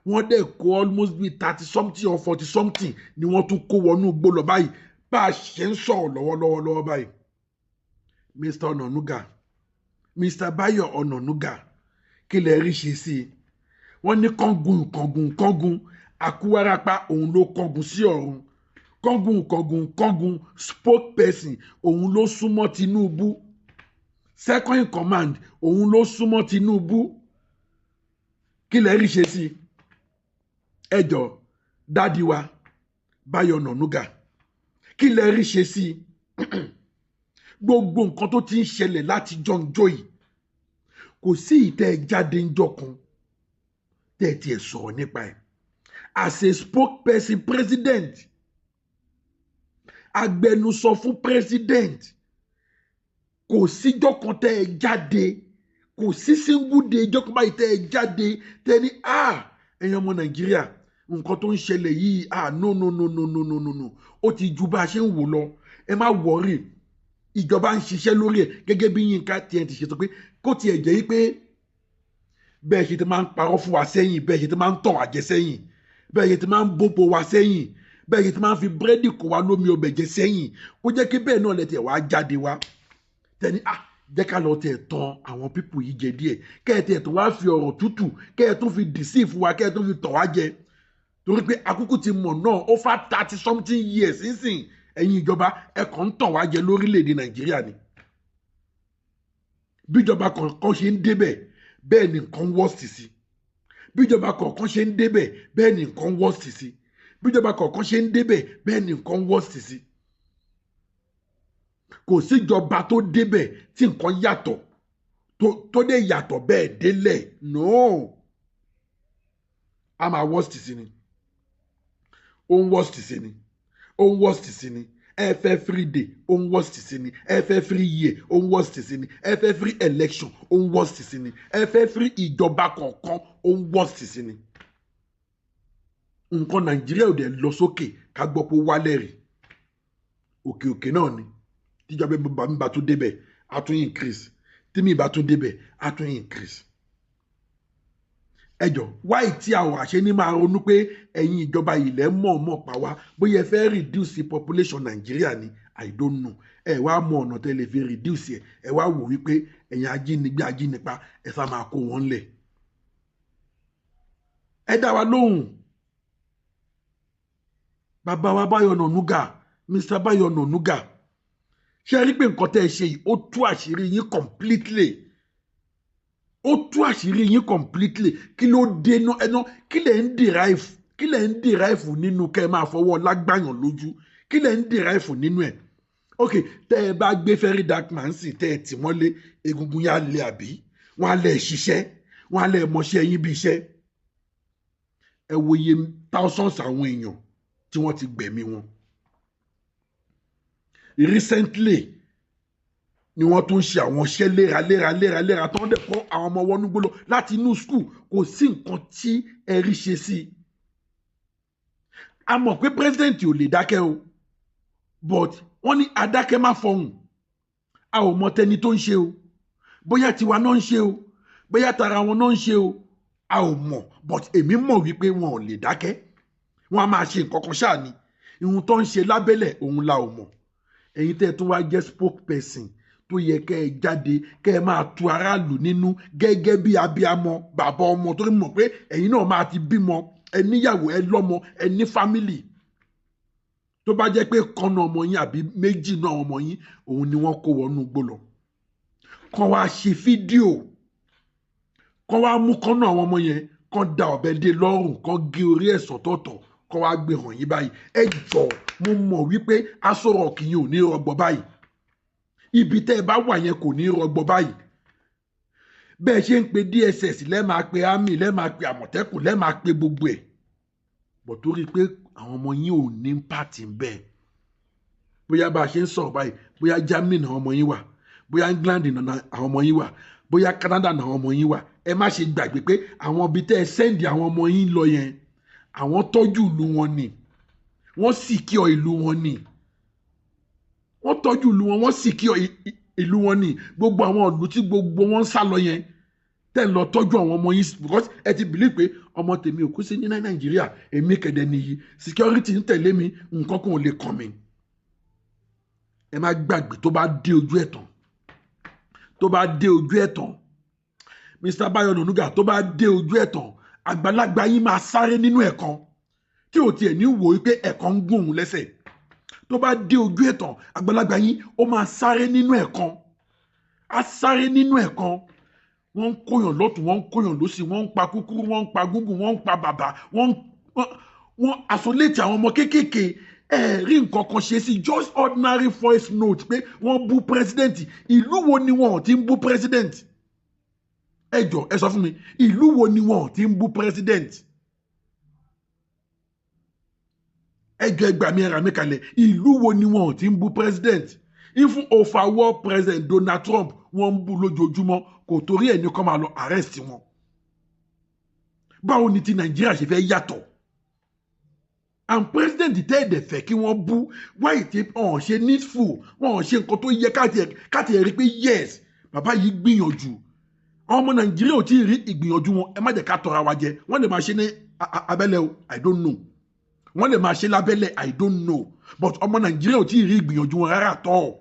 Speaker 1: Wọ́n dẹ̀ kó almost be 30 something or 40 something ni wọ́n tún kó wọnú igbó lọ báyìí, bá a ṣe ń sọ̀rọ̀ lọ́wọ́lọ́wọ́ lọ́wọ́ báyìí. Mr. Onanuga, Mr. Bayo Onanuga, kí lẹ rí ṣe sí i? Wọ́n ní kángun kángun kángun, àkúwárapá òun ló kángun sí ọ̀run. Kángun kángun kángun, spokesperson òun ló súnmọ́ Tinubu, second in command òun ló súnmọ́ Tinubu. Kí lẹ rí ṣe sí i? Ẹ jọ, daddy wa Báyọ̀ Onanuga, kí lẹ rí ṣe sí i? Gbogbo nǹkan tó ti ń ṣẹlẹ̀ láti jọ́njọ́ yìí, kò sí ìtẹ́ jáde ńjọ́ kan tẹ́ ẹ tiẹ̀ sọ̀rọ̀ nípa ẹ̀ as a spokesperson president, agbẹnusọ fún president. Kò síjọ́ kan tẹ́ ẹ jáde, kò sí single day ìjọ́ kan báyìí tẹ́ ẹ jáde tẹ́ ẹ ní, "Ah, ẹ̀yin ọmọ Nàìjíríà, nǹkan tó ń ṣẹlẹ̀ yìí, ah, no, no, no, no, no, no, no, no, ó ti ju bá a ṣe ń wò lọ. Ẹ má worry, ìjọba ń ṣiṣẹ́ lórí ẹ̀," gẹ́gẹ́ bí Yínká tiẹ̀ ti ṣe sọ pé kó tiẹ̀ jẹ́ pé bẹ́ẹ̀ ṣe ti máa ń parọ́ fún wa sẹ́yìn, bẹ́ẹ̀ ṣe ti máa ń tàn wá jẹ sẹ́yìn, bẹ́ẹ̀ ṣe ti máa ń bópo wa sẹ́yìn, bẹ́ẹ̀ ṣe ti máa ń fi búrẹ́dì kó wa lómi ọbẹ̀ jẹ sẹ́yìn, kó jẹ́ kí bẹ́ẹ̀ náà lẹ tẹ̀ wá jáde wá tẹni, "Ah, jẹ́ ká lọ tẹ̀ tán àwọn people yìí jẹ díẹ̀," kẹ́ ẹ tẹ̀ tó wá fi ọ̀rọ̀ tútù, kẹ́ ẹ tún fi deceive wa, kẹ́ ẹ tún fi tàn wá jẹ, torí pé akúkú ti mọ̀ náà, over 30 something years sínsìn, ẹ̀yin ìjọba, ẹ kàn ń tàn wá jẹ lórílẹ̀‐èdè Nàìjíríà ni. Bíjọba kọ̀ọ̀kan ṣe ń débẹ̀, bẹ́ẹ̀ ni nǹkan worst sí. Bíjọba kọ̀ọ̀kan ṣe ń débẹ̀, bẹ́ẹ̀ ni nǹkan worst sí. Bíjọba kọ̀ọ̀kan ṣe ń débẹ̀, bẹ́ẹ̀ ni nǹkan worst sí. Kò síjọba tó débẹ̀ tí nǹkan yàtọ̀ tó dé yàtọ̀ bẹ́ẹ̀ délẹ̀. No, a máa worst sí ni, ó ń worst sí ni, ó ń worst sí ni. Every day, ó ń worst sí ni. Every year, ó ń worst sí ni. Every election, ó ń worst sí ni. Every ìjọba kọ̀ọ̀kan, ó ń worst sí ni. Nǹkan Nàìjíríà ò dẹ̀ lọ sókè ká gbọ́ pé ó wálẹ̀ rí. Òkè òkè náà ni. Tíjọba mi bá tún débẹ̀, á tún increase. Tí mi bá tún débẹ̀, á tún increase. Ẹ jọ, wáì tí àwọn àṣẹ ní máa ronú pé ẹ̀yin ìjọba ilẹ̀ mọ̀ọ́mọ̀ pa wá, bóyá ẹ fẹ́ reduce population Nàìjíríà ni, I don't know. Ẹ wá mọ ọ̀nà tẹ́ lè fi reduce ẹ. Ẹ wá wò wípé ẹ̀yin ajínigbé, ajínipa, ẹ sá máa kó wọn lẹ̀. Ẹ dá wa lóhùn, bàbá wa Báyọ̀ Ọ̀nànúgà, Mr. Báyọ̀ Ọ̀nànúgà. Ṣé ẹ rí pé nǹkan tẹ́ ẹ ṣe yìí, ó tú àṣírí yín completely? Ó tú àṣírí yín completely. Kí ló dé ná ẹná? Kí lẹ̀ ń derive nínú kẹ́ ẹ máa fọwọ́ lágbàyàn lójú? Kí lẹ̀ ń derive nínú ẹ̀? Ok, tẹ́ ẹ bá gbé Very Dark Man sí, tẹ́ ẹ tì mọ́lé, egungun yá lé, àbí wọ́n á lẹ̀ ṣiṣẹ́, wọ́n á lẹ̀ mọṣẹ́ yín bí iṣẹ́. Ẹ wo iye thousands àwọn èèyàn tí wọ́n ti gbẹ̀mí wọn. Recently ni wọ́n tún ṣe àwọn iṣẹ́ léraléra léraléra tó ń dẹ̀ kọ́ àwọn ọmọ wọnú gbólọ láti inú school. Kò sí nǹkan tí ẹ rí ṣe sí i. A mọ̀ pé president ò lè dákẹ́ o, but wọ́n ní adákẹ́ má fọhùn. A ò mọ tẹni tó ń ṣe o, bóyá tiwa náà ń ṣe o, bóyá tara wọn náà ń ṣe o, a ò mọ̀. But èmi mọ̀ wípé wọn ò lè dákẹ́, wọn a máa ṣe nǹkan kan ṣáà ni. Ìhun tó ń ṣe lábẹ́lẹ̀ òun la ò mọ̀. Ẹ̀yin tẹ́ ẹ tún wá jẹ́ spokesperson, tó yẹ kẹ́ ẹ jáde, kẹ́ ẹ máa tu aráàlú nínú gẹ́gẹ́ bí abiamọ, bàbá ọmọ, torí mọ̀ pé ẹ̀yin náà máa ti bímọ, ẹ níyàwó, ẹ lọ́mọ, ẹ ní family. Tó bá jẹ́ pé kọ́nà ọmọ yín àbí méjì náà ọmọ yín òun ni wọ́n kó wọnú igbó lọ, kàn wá ṣe fídíò, kàn wá mú kọ́nà àwọn ọmọ yẹn, kàn da ọ̀bẹ dé lọ́rùn, kàn gé orí ẹ̀ sọ́tọ̀ọ̀tọ̀, kàn wá gbé hàn yín báyìí. Ẹ jọ, mo mọ̀ wípé Aso Rock yín ò ní rọgbọ báyìí. Ibi tẹ́ ẹ bá wà yẹn kò ní rọgbọ báyìí. Bẹ́ẹ̀ ṣe ń pe DSS, lẹ́ẹ̀ máa pe army, lẹ́ẹ̀ máa pe Àmọ̀tẹ́kùn, lẹ́ẹ̀ máa pe gbogbo ẹ̀ bọ̀, torí pé àwọn ọmọ yín ò ní pàtì bẹ́ẹ̀. Bóyá bá a ṣe ń sọ̀rọ̀ báyìí, bóyá Germany náà ọmọ yín wà, bóyá England náà àwọn ọmọ yín wà, bóyá Canada náà àwọn ọmọ yín wà, ẹ má ṣe gbàgbé pé àwọn ibi tẹ́ ẹ send àwọn ọmọ yín lọ yẹn, àwọn tọ́jú ìlú wọn ni, wọ́n secure ìlú wọn ni. Wọ́n tọ́jú ìlú wọn, wọ́n secure ìlú wọn ni. Gbogbo àwọn ìlú tí gbogbo wọn ń sá lọ yẹn, tẹ́ ń lọ tọ́jú àwọn ọmọ yín, because ẹ ti believe pé ọmọ tèmi ò kú sí ní Nàìjíríà, èmi kẹ̀dẹ̀ nìyí, security ń tẹ̀lé mi, nǹkan kan ò lè kàn mí. Ẹ má gbàgbé, tó bá dé ojú ẹ̀ tán, tó bá dé ojú ẹ̀ tán, Mr. Bayo Onanuga, tó bá dé ojú ẹ̀ tán, àgbàlagbà yín máa sáré nínú ẹ̀kan tí ò tiẹ̀ ní wò ó pé ẹ̀kan ń gún òun lẹ́sẹ̀. Tó bá dé ojú ẹ̀ tán, àgbàlagbà yín ó máa sáré nínú ẹ̀kan, á sáré nínú ẹ̀kan. Wọ́n ń kóyàn lọ́tún, wọ́n ń kóyàn lọ́sì, wọ́n ń pa kúkúrú, wọ́n ń pa gúngùn, wọ́n ń pa bàbà, wọ́n isolate àwọn ọmọ kéékèèké. Ẹ rí nǹkan kan ṣe sí just ordinary voice note pé wọ́n bú president. Ìlú wo ni wọn ò ti ń bú president? Ẹ jọ, ẹ sọ fún mi, ìlú wo ni wọn ò ti ń bú president? Ẹ jọ, ẹ gbà mí, ẹ rà mí kalẹ̀. Ìlú wo ni wọn ò ti ń bú president? Even overall President Donald Trump, wọ́n ń bú lójoojúmọ́, kò torí ẹ̀ ní kó máa lọ arrest wọn. Báwo ni ti Nàìjíríà ṣe fẹ́ yàtọ̀? And president tẹ́ ẹ̀dẹ̀ fẹ́ kí wọ́n bú, wáyé tí wọ́n ṣe needful, wọ́n ṣe nǹkan tó yẹ káàtì ẹ̀ rí pé yes, bàbá yìí gbìyànjú. Àwọn ọmọ Nàìjíríà ò tí ì rí ìgbìyànjú wọn. Ẹ má jẹ́ ká tọra wa jẹ. Wọ́n lè máa ṣe ní abẹ́lẹ̀ o, I don't know. Wọ́n lè máa ṣe lábẹ́lẹ̀, I don't know, but ọmọ Nàìjíríà ò tí ì rí ìgbìyànjú wọn rárá tọ́.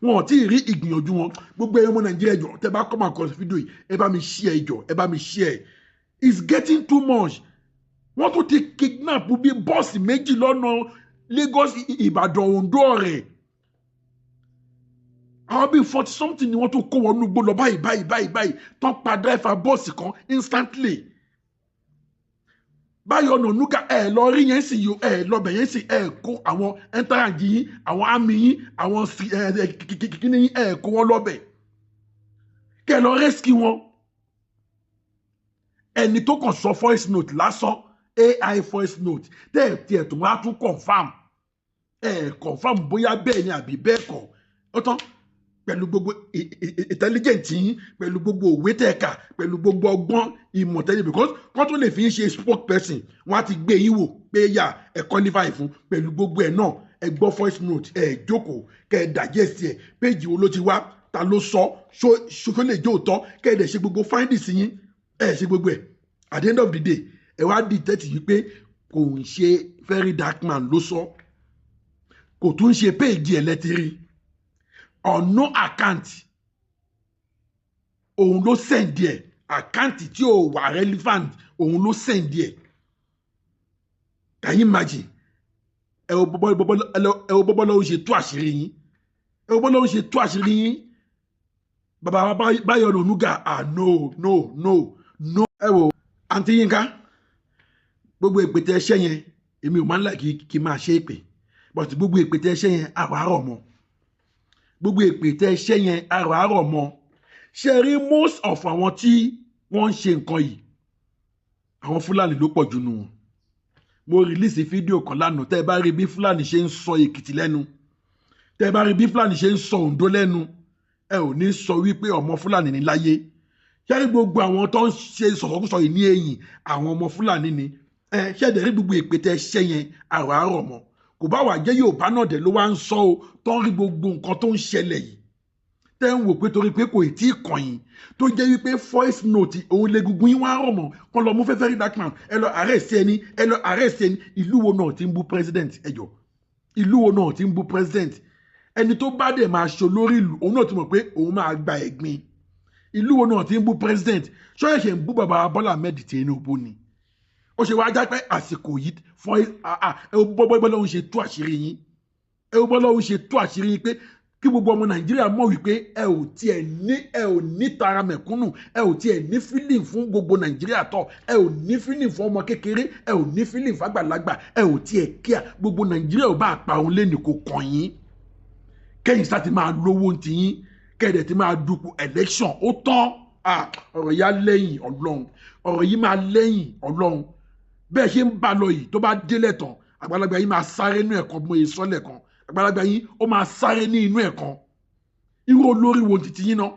Speaker 1: Wọn ò tí ì rí ìgbìyànjú wọn. Gbogbo ẹ̀yin ọmọ Nàìjíríà, jọ, tẹ́ bá come across fídíò yìí, ẹ bá mi share jọ, ẹ bá mi share. It's getting too much. Wọ́n tún ti kidnap bí bọ́ọ̀sì méjì lọ́nà Lagos, Ìbàdàn, Ondo, Ọ̀rẹ́. Àwọn bíi 40 something ni wọ́n tún kó wọnú igbó lọ báyìí báyìí báyìí báyìí, tán pa driver bọ́ọ̀sì kan instantly. Báyọ̀ Onanuga, ẹ lọ rí yẹn sì yìí, ẹ lọ bẹ̀ yẹn sì, ẹ kó àwọn entourage yín, àwọn army yín, àwọn kìkìkìkìní yín, ẹ kó wọn lọ́bẹ̀ kẹ lọ rescue wọn. Ẹni tó kàn sọ voice note lásán, AI voice note, tẹ́ ẹ̀ tiẹ̀ tó wá tún confirm, ẹ confirm bóyá bẹ́ẹ̀ ni àbí bẹ́ẹ̀ kọ́, ó tán. Pẹ̀lú gbogbo intelligent yín, pẹ̀lú gbogbo òwe tẹ́ ẹ kà, pẹ̀lú gbogbo ọgbọ́n ìmọ̀ tẹ́lẹ̀, because kọ́ tó lè fi ń ṣe spokesperson, wọ́n á ti gbé yín wò pé yà ẹ qualify fún. Pẹ̀lú gbogbo ẹ̀ náà, ẹ gbọ́ voice note, ẹ jókòó kẹ́ ẹ digest ẹ̀, péjì wo ló ti wá, ta ló sọ, ṣó lè jẹ́ òótọ́, kẹ́ ẹ dẹ̀ ṣe gbogbo findings yín. Ẹ ṣe gbogbo ẹ̀. At the end of the day, ẹ wá detect yìí pé kò ń ṣe Very Dark Man ló sọ, kò tún ṣe péjì ẹ̀ lẹ́tìrí ọ̀nà account òun ló send ẹ̀, account tí ò wà relevant òun ló send ẹ̀. Can you imagine? Ẹ wo bọ́bọ́ lọ́wọ́ ṣe tú àṣírí yín, ẹ wo bọ́bọ́ lọ́wọ́ ṣe tú àṣírí yín. Bàbá Báyọ̀ Onanuga, ah, no, no, no, no. Ẹ wo àǹtí Yínká, gbogbo èpè tẹ ẹṣẹ yẹn, èmi ò máa ń là kí máa ṣe èpè, but gbogbo èpè tẹ ẹṣẹ yẹn, àrò àrọ̀ mọ́. Gbogbo èpè tẹ ẹṣẹ yẹn, àrò àrọ̀ mọ́. Ṣe rí most of àwọn tí wọ́n ń ṣe nǹkan yìí, àwọn Fúlàní ló pọ̀ jù nù wọn. Mo release fídíò kan lánàá, tẹ́ ẹ bá rí bí Fúlàní ṣe ń sọ Èkìtì lẹ́nu, tẹ́ ẹ bá rí bí Fúlàní ṣe ń sọ Oǹdó lẹ́nu, ẹ ò ní sọ wípé ọmọ Fúlàní ní láyé. Ṣé rí gbogbo àwọn tó ń ṣe sọ̀sọ̀kúsọ yìí ní ẹ̀yìn, àwọn ọmọ Fúlàní ni. Ẹ ṣẹ̀dẹ̀ rí gbogbo èpè tẹ́ ṣẹ́ yẹn, àrò àrọ̀ mọ́. Kò bá wà jẹ́ Yorùbá náà dẹ̀ ló wá ń sọ o, tó ń rí gbogbo nǹkan tó ń ṣẹlẹ̀ yìí, tẹ́ ń wò pé torí pé kò tí ì kàn yín, tó jẹ́ wípé voice note òun lè gungun yín wá rọ̀ mọ́, kọ́ lọ mú fẹ́ Very Dark Man, ẹ lọ arrest ẹni, ẹ lọ arrest ẹni. Ìlú wo náà ti ń bú president? Ẹ jọ, ìlú wo náà ti ń bú president? Ẹni tó bá dẹ̀ máa ṣe olórí ìlú, òun náà ti mọ̀ pé òun máa gba ẹ̀gbin. Ìlú wo náà ti ń bú president? Ṣọ́yẹ̀ṣẹ̀ ń bú bàbá Bọ́lá Ahmed Tinubu ni ó ṣe wá já pé àsìkò yìí fún ẹ bọ́ bọ́ lọ́hún ṣe tú àṣírí yín, ẹ bọ́ lọ́hún ṣe tú àṣírí yín, pé kí gbogbo ọmọ Nàìjíríà mọ̀ wípé ẹ ò tiẹ̀ ní, ẹ ò ní tara mẹ̀kúnnù, ẹ ò tiẹ̀ ní feeling fún gbogbo Nàìjíríà tọ̀, ẹ ò ní feeling fún ọmọ kékeré, ẹ ò ní feeling fàgbàlagbà, ẹ ò tiẹ̀ kíá. Gbogbo Nàìjíríà ò bá pa òun lẹ́nu kò kàn yín, kẹ́yìn sá ti máa lówó ti yín, kẹ́ẹ̀dẹ̀ ti máa dupò election, ó tán. Ọ̀rọ̀ yìí á lẹ́yìn Ọlọ́run, ọ̀rọ̀ yìí máa lẹ́yìn Ọlọ́run. Bẹ́ẹ̀ ṣe ń bá lọ yìí, tó bá délẹ̀ tán, àgbàlagbà yìí máa sáré inú ẹ̀kan. Bí mo yẹ sọ́lẹ̀ kan, àgbàlagbà yìí ó máa sáré ní inú ẹ̀kan. Irú olórí wo títí yín náà?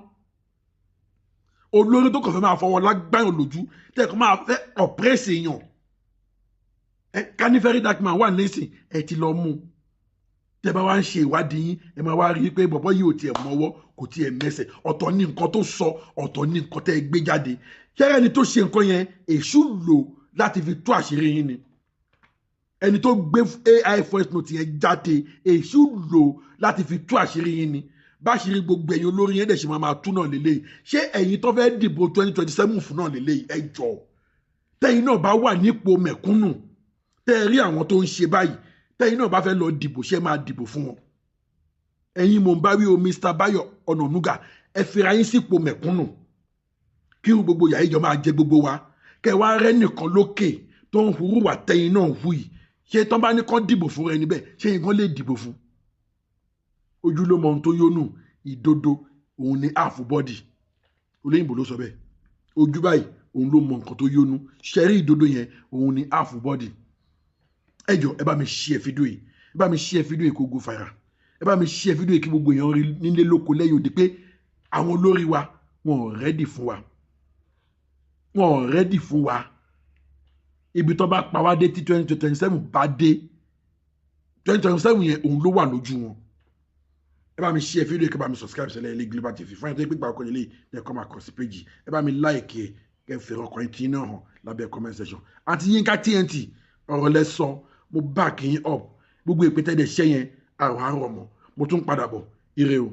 Speaker 1: Olórí tó kàn fẹ́ máa fọwọ́ lágbáyàn lójú, tẹ́ẹ̀kan máa fẹ́ oppress èèyàn. Ẹ ká ní Very Dark Man wà nísìn, ẹ ti lọ mú. Tẹ́ bá wá ń ṣe ìwádìí yín, ẹ máa wá rí i pé bọ̀bọ́ yìí ò tiẹ̀ mọ́wọ́, kò tiẹ̀ mẹsẹ̀. Ọ̀tọ̀ ní nǹkan tó sọ, ọ̀tọ̀ ní nǹkan tẹ́ ẹ gbé jáde. Ṣẹ́rẹ́ ẹni tó ṣe nǹkan yẹn, èṣù lò láti fi tú àṣírí yín ni. Ẹni tó gbé AI voice note yẹn jáde, èṣù lò láti fi tú àṣírí yín ni. Báṣírí gbogbo ẹ̀yin olórí yẹn dẹ̀ ṣe máa tú náà lélẹ́yìí. Ṣé ẹ̀yin tó fẹ́ dìbò 2027 fún náà lélẹ́yìí? Ẹ jọ, tẹ́yin náà bá wà nípò mẹ̀kúnnù, tẹ́ ẹ rí àwọn tó ń ṣe báyìí, tẹ́yin náà bá fẹ́ lọ dìbò, ṣé máa dìbò fún wọn? Ẹ̀yin mò ń bá wí o, Mr. Bayo Onanuga. Ẹ fira yín sípò mẹ̀kúnnù, kí irú gbogbo yàrá ìjọ máa jẹ gbogbo wa, kẹ wá rẹ́ nìkan lókè tó ń hurú wà tẹ́yin náà hù yìí. Ṣé tán bá ní kán dìbò fún ẹni bẹ́ẹ̀, ṣé nǹkan lè dìbò fún? Ojú ló mọ ohun tó yónú. Ìdodo òun ni half body, olóyìnbó ló sọ bẹ́ẹ̀. Ojú báyìí, òun ló mọ nǹkan tó yónú. Ṣẹ́rí ìdodo yẹn, òun ni half body. Ẹ jọ, ẹ bá mi share fídíò yìí, ẹ bá mi share fídíò yìí kó go viral. Ẹ bá mi share fídíò yìí kí gbogbo èèyàn rí nílé lóko lẹ́yìn òde pé àwọn olórí wa, wọn ò ready fún wa, wọn ò ready fún wa. Ibi tó bá pa wá dé, tí 2027 bá dé, 2027 yẹn, òun ló wà lójú wọn. Ẹ bá mi share fídíò yìí, kẹ́ bá mi subscribe sílẹ̀ ilé Global TV fún ẹ tó gbégbá ọkọ ilé ẹ kọ́ máa kọ sí péjì. Ẹ bá mi like, ẹ kẹ́ fèrè ọkọ̀ tí náà hàn lábẹ́ comment section. Àti Yínká TNT, ọ̀rọ̀ lẹ sọ, mo back yín up. Gbogbo ìpètè dẹ̀ ṣẹ́ yẹn, àrùn àrùn ọmọ mo tún padà bọ̀. Ire o.